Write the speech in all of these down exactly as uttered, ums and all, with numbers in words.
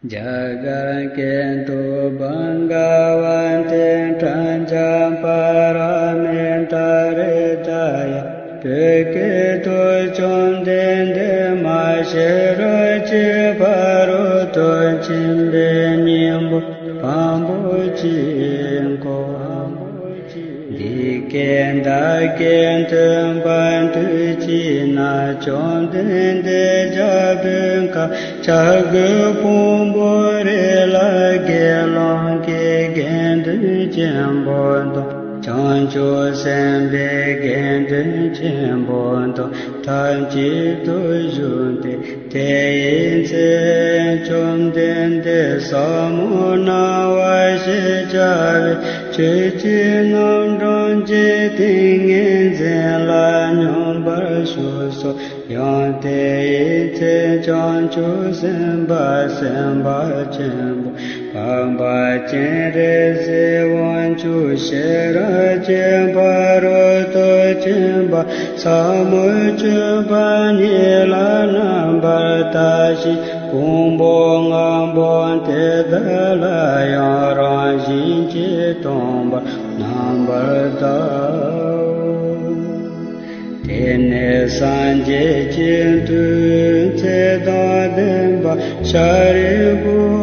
རྒྱ་གར་སྐད་དུ། བྷ་ག་ཝ་ཏི་པྲཛྙཱ་པཱ་ར་མི་ཏཱ་ཧྲྀ་ད་ཡ། བོད་སྐད་དུ། བཅོམ་ལྡན་འདས་མ་ཤེས་རབ་ཀྱི་ཕ་རོལ་ཏུ་ཕྱིན་པའི་སྙིང་པོ་བམ་པོ་གཅིག་གོ། འདི་སྐད་བདག་གིས་ཐོས་པ་དུས་གཅིག་ན། བཅོམ་ལྡན་འདས་རྒྱལ་པོའི་ཁབ་བྱ་རྒོད་ཕུང་པོའི་རི་ལ་དགེ་སློང་གི་དགེ་འདུན་ཆེན་པོ་དང་། བྱང་ཆུབ་སེམས་དཔའི་དགེ་འདུན་ཆེན་པོ་དང་ཐབས་གཅིག་ཏུ་བཞུགས་ཏེ། དེ་ཡི་ཚེ་བཅོམ་ལྡན་འདས་ཟབ་མོ་སྣང་བ་ཞེས་བྱ་བའི་ཆོས་ཀྱི་རྣམ་གྲངས་ཀྱི་ཏིང་ངེ་འཛིན་ལ་སྙོམས་པར་ཞུགས་སོ། ཡང་དེ་ཡི་ཚེ་བྱང་ཆུབ་སེམས་དཔའ་སེམས་དཔའ་ཆེན་པོ་འཕགས་པ་སྤྱན་རས་གཟིགས་དབང་ཕྱུག་ཤེས་རབ་ཀྱི་ཕ་རོལ་ཏུ་ཕྱིན་པ་ཟབ་མོའི་སྤྱོད་པ་ཉིད་ལ་རྣམ་པར་ལྟ་ཞིང་། ཕུང་པོ་ལྔ་པོ་དེ་དག་ལ་ཡང་རང་བཞིན་གྱིས་སྟོང་པར་རྣམ་པར་བལྟའོ། དེ་ནས་སངས་རྒྱས་ཀྱི་མཐུས་ཚེ་དང་ལྡན་པ་ཤཱ་རིའི་བུས་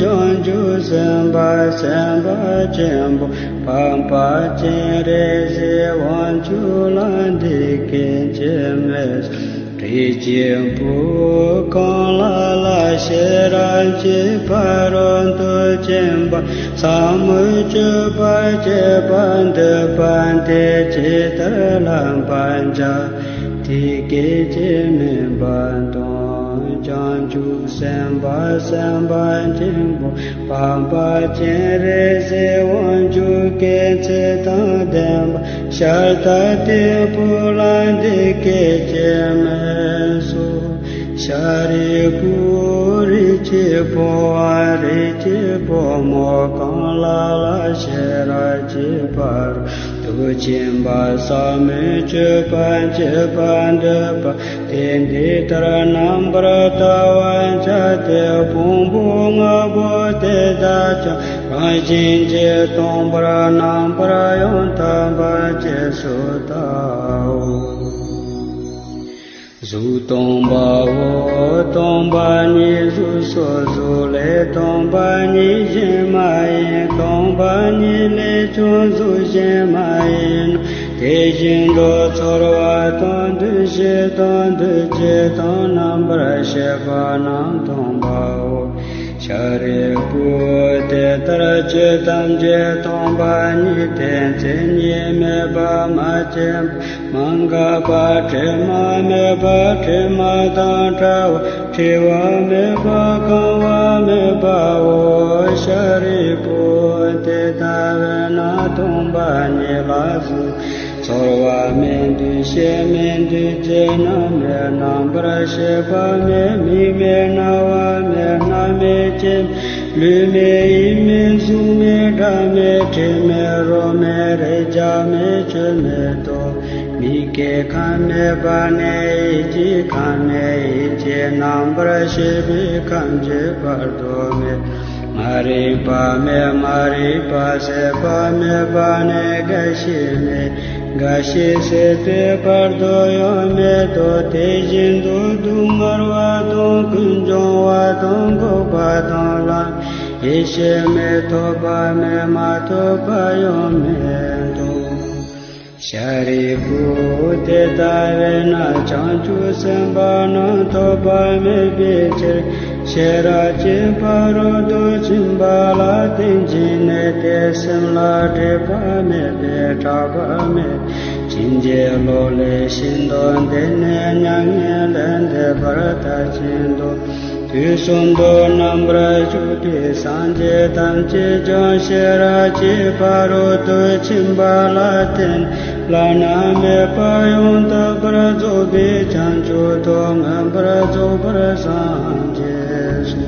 བྱང་ཆུབ་སེམས་དཔའ་སེམས་དཔའ་ཆེན་པོ་འཕགས་པ་སྤྱན་རས་གཟིགས་དབང་ཕྱུག་ལ་འདི་སྐད་ཅེས་སྨྲས་སོ། རིགས་ཀྱི་བུ་གང་ལ་ལ་ཤེས་རབ་ཀྱི་ཕ་རོལ་ཏུ་ཕྱིན་པ་ཟབ་མོའི་སྤྱོད་པ་སྤྱད་པར་འདོད་པ་དེས་ཇི་ལྟར་བསླབ་པར་བྱ། དེ་སྐད་ཅེས་སྨྲས་པ་དང་། བྱང་ཆུབ་སེམས་དཔའ་སེམས་དཔའ་ཆེན་པོ་འཕགས་པ་སྤྱན་རས་གཟིགས་དབང་ཕྱུག་གིས་ཚེ་དང་ལྡན་པ་ཤཱ་ར་དྭ་ཏིའི་བུ་ལ་འདི་སྐད་ཅེས་སྨྲས་སོ། ཤཱ་རིའི་བུ། རིགས་ཀྱི་བུའམ་རིགས་ཀྱི་བུ་མོ་གང་ལ་ལ་ཤེས་རབ་ཀྱི་ཕ་རོལ་ཏུ་ཕྱིན་པ་ཟབ་མོའི་སྤྱོད་པ་སྤྱད་པར་འདོད་པ་དེས་འདི་ལྟར་རྣམ་པར་བལྟ་བར་བྱ་སྟེ། ཕུང་པོ་ལྔ་པོ་དེ་དག་ཀྱང་རང་བཞིན་གྱིས་སྟོང་པར་རྣམ་པར་ཡང་དག་པར་རྗེས་སུ་བལྟའོ། གཟུགས་སྟོང་པའོ། སྟོང་པ་ཉིད་གཟུགས་སོ། གཟུགས་ལས་སྟོང་པ་ཉིད་གཞན་མ་ཡིན། སྟོང་པ་ཉིད་ལས་ཀྱང་གཟུགས་གཞན་མ་ཡིན་ནོ། དེ་བཞིན་དུ་ཚོར་བ་དང་། འདུ་ཤེས་དང་། འདུ་བྱེད་དང་། རྣམ་པར་ཤེས་པ་རྣམས་སྟོང་པའོ། ཤཱ་རིའི་བུ། དེ་ལྟར་ཆོས་ཐམས་ཅད་སྟོང་པ་ཉིད་དེ། མཚན་ཉིད་མེད་པ། མ་སྐྱེས་པ། མ་འགགས་པ། དྲི་མ་མེད་པ། དྲི་མ་དང་བྲལ་བ། བྲི་བ་མེད་པ། གང་བ་མེད་པའོ། ཤཱ་རིའི་བུ། དེ་ལྟ་བས་ན་སྟོང་པ་ཉིད་ལ་གཟུགས་ཚོར་བ་མེད། འདུ་ཤེས་མེད། འདུ་བྱེད་རྣམས་མེད། རྣམ་པར་ཤེས་པ་མེད། མིག་མེད། རྣ་བ་མེད། སྣ་མེད། ལྕེ་མེད། ལུས་མེད། ཡིད་མེད། གཟུགས་མེད། སྒྲ་མེད། དྲི་མེད། རོ་མེད། རེག་བྱ་མེད། ཆོས་མེད་དོ། མིག་གི་ཁམས་མེད་པ་ནས་ཡིད་ཀྱི་ཁམས་མེད། ཡིད་ཀྱི་རྣམ་པར་ཤེས་པའི་ཁམས་ཀྱི་བར་དུ་མེད། མ་རིག་པ་མེད། མ་རིག་པ་ཟད་པ་མེད་པ་ནས་རྒ་ཤི་མེད། རྒ་ཤི་ཟད་པའི་བར་དུ་ཡང་མེད་དོ། དེ་བཞིན་དུ་སྡུག་བསྔལ་བ་དང་། ཀུན་འབྱུང་བ་དང་། འགོག་པ་དང་། ལམ། ཡེ་ཤེས་མེད། ཐོབ་པ་མེད། མ་ཐོབ་པ་ཡང་མེད་དོ། ཤཱ་རིའི་བུ། དེ་ལྟ་བས་ན་བྱང་ཆུབ་སེམས་དཔའ་རྣམས་ཐོབ་པ་མེད་པའི་ཕྱིར། ཤེས་རབ་ཀྱི་ཕ་རོལ་ཏུ་ཕྱིན་པ་ལ་བརྟེན་ཅིང་གནས་ཏེ། སེམས་ལ་སྒྲིབ་པ་མེད་པས་སྐྲག་པ་མེད། ཕྱིན་ཅི་ལོག་ལས་ཤིན་ཏུ་འདས་ནས་མྱ་ངན་ལས་འདས་པར་མཐར་ཕྱིན་ཏོ། དུས་གསུམ་དུ་རྣམ་པར་བཞུགས་པའི་སངས་རྒྱས་ཐམས་ཅད་ཀྱང་ཤེས་རབ་ཀྱི་ཕ་རོལ་ཏུ་ཕྱིན་པ་ལ་བརྟེན་བླ་ན་མེད་པ་ཡང་དག་པར་རྫོགས་པའི་བྱང་ཆུབ་ཏུ་མངོན་པར་རྫོགས་པར་སངས་རྒྱས་སོ།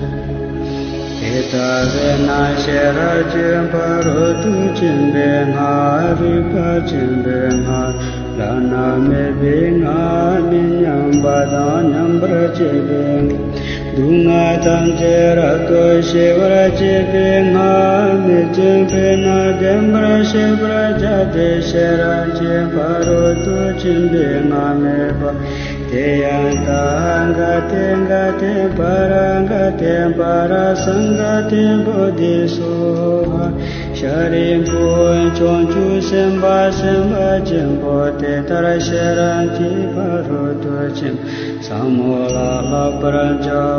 དེ་ལྟ་བས་ན་ཤེས་རབ་ཀྱི་ཕ་རོལ་ཏུ་ཕྱིན་པའི་སྔགས། རིག་པ་ཆེན་པོའི་སྔགས། བླ་ན་མེད་པའི་སྔགས། མི་མཉམ་པ་དང་མཉམ་པར་བྱེད་པའི་སྔགས། སྡུག་བསྔལ་ཐམས་ཅད་རབ་ཏུ་ཞི་བར་བྱེད་པའི་སྔགས། མི་བརྫུན་པས་ན་བདེན་པར་ཤེས་པར་བྱ་སྟེ། ཤེས་རབ་ཀྱི་ཕ་རོལ་ཏུ་ཕྱིན་པའི་སྔགས་སྨྲས་པ། ཏདྱ་ཐཱ། ག་ཏེ་ག་ཏེ་པཱ་ར་ག་ཏེ་པཱ་ར་སཾ་ག་ཏེ་བོ་དྷི་སྭཱ་ཧཱ། ཤཱ་རིའི་བུ། བྱང་ཆུབ་སེམས་དཔའ་སེམས་དཔའ་ཆེན་པོ་དེ་ལྟར་ཤེས་རབ་ཀྱི་ཕ་རོལ་ཏུ་ཕྱིན་ཟབ་མོ་ལ་བསླབ་པར་བྱའོ།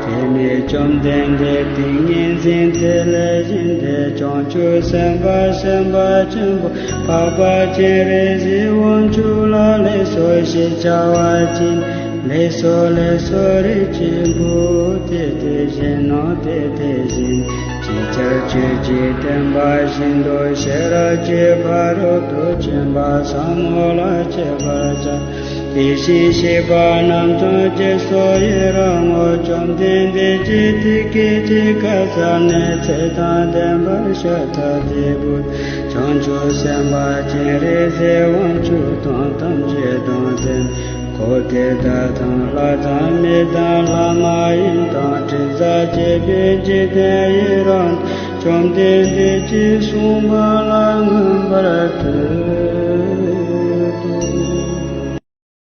དེ་ནས་བཅོམ་ལྡན་འདས་ཏིང་ངེ་འཛིན་དེ་ལས་བཞེངས་ཏེ། བྱང་ཆུབ་སེམས་དཔའ་སེམས་དཔའ་ཆེན་པོ་འཕགས་པ་སྤྱན་རས་གཟིགས་དབང་ཕྱུག་ལ་ལེགས་སོ་ཞེས་བྱ་བ་བྱིན། ལེགས་སོ་ལེགས་སོ། རིགས་ཀྱི་བུ། དེ་དེ་བཞིན་ནོ། དེ་དེ་བཞིན། ཅིག་ཅར་ཆོས་ཀྱི་བསྟན་པ་བཞིན་དུ་ཤེས་རབ་ཀྱི་ཕ་རོལ་ཏུ་ཕྱིན་པ་ཟབ་མོ་ལ་སྤྱད་པར་བྱ། དེ་བཞིན་གཤེགས་པ་རྣམས་ཀྱང་རྗེས་སུ་ཡི་རང་ངོ་། བཅོམ་ལྡན་འདས་ཀྱིས་དེ་སྐད་ཅེས་བཀའ་སྩལ་ནས། ཚེ་དང་ལྡན་པ་ཤཱ་ར་དྭ་ཏིའི་བུ་བྱང་ཆུབ་སེམས་དཔའ་སྤྱན་རས་གཟིགས་དབང་ཕྱུག་དང་ཐམས་ཅད་དང་ལྡན། འཁོར་དེ་དག་དང་ལྷ་དང་མི་དང་ལྷ་མ་ཡིན་དང་། དྲི་ཟར་བཅས་པའི་འཇིག་རྟེན་ཡི་རང་དུ། བཅོམ་ལྡན་འདས་ཀྱིས་གསུངས་པ་ལ་མངོན་པར་བསྟོད་དོ།